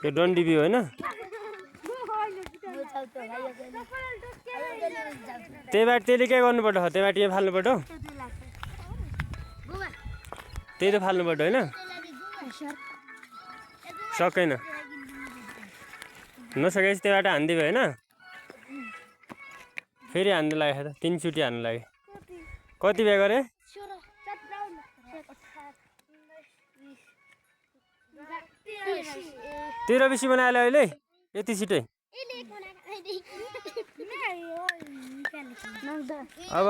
यो डन्डी बियो होइन त्यही बाटो त्यसले के गर्नुपर्छ त्यही बाटो यहाँ फाल्नुपर्छ त्यही त फाल्नुपर्छ होइन सकेन नसकेपछि त्यही बाटो हान्दै भयो होइन फेरि हान्नु लाग्यो त 3 चोटि हान्नु लाग्यो कति बिहे गरे 13-20 बनायो अहिले यति छिटै अब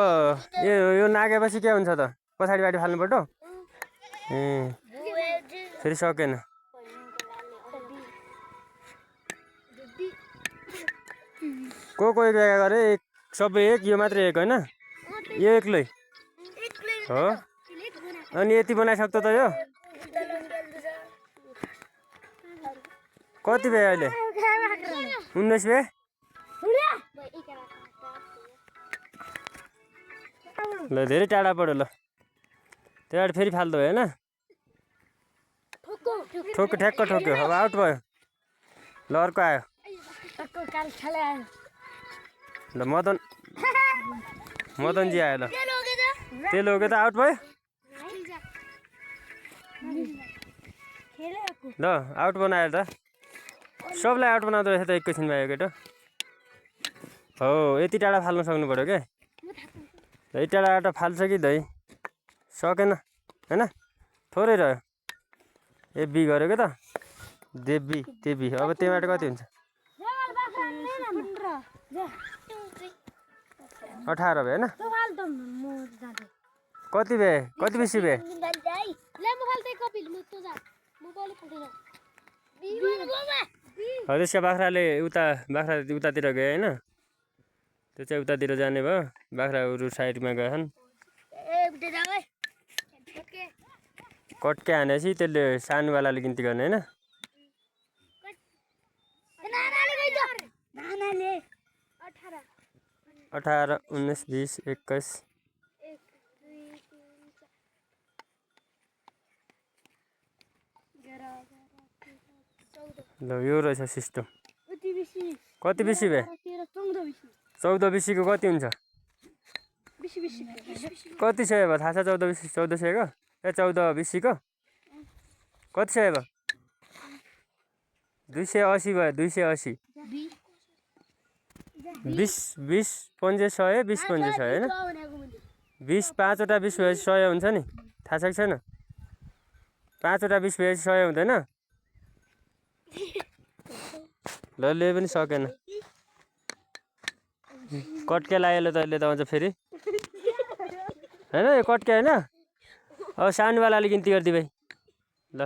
यो नागेपछि के हुन्छ त पछाडि बाटो फाल्नुपर्छ फेरि सकेन को बिहे गरे सबै एक यो मात्रै एक होइन यो एक्लै हो अनि यति बनाइसक्छ त यो कति बिहे अहिले 19 बिहे ल धेरै टाढा पऱ्यो ल त्यहाँबाट फेरि फाल्दो भयो होइन ठोक्यो ठ्याक्क ठोक्यो अब आउट भयो ल अर्को आयो ल मदनजी आयो ल त्यो लग्यो त आउट भयो ल आउट बनायो त सबलाई आउट बनाउँदो रहेछ त एकैछिनमा आयो केटो हो यति टाढा फाल्न सक्नु पऱ्यो क्या यति टाढा फाल्छ कि दही सकेन होइन थोरै रह्यो एबी गऱ्यो क्या त देबी अब त्यहीबाट कति हुन्छ 18 भयो होइन कति बेसी बे त्यसका बाख्राले उतातिर गयो होइन त्यो चाहिँ उतातिर जाने भयो बाख्राहरू साइडमा गएछन् कट्के हानेपछि त्यसले सानोवालाले गिन्ती गर्ने होइन 18 19 20 21 ल यो रहेछ सिस्टम कति बेसी बे 14-20 को कति हुन्छ कति सय भयो थाहा छ 14-20 को ए 14-20 को कति सय भयो 280 भयो 280 20 15 100 20 15 100 होइन 20 5 वटा 20 भएपछि 100 हुन्छ नि थाहा छ कि छैन 5 वटा 20 भएपछि 100 हुँदैन ल ले पनि सकेन कट्के लाग्यो त अहिले त आउँछ फेरि होइन यो कट्के होइन अब सानोवालाले गिन्ती गरिदिए भाइ ल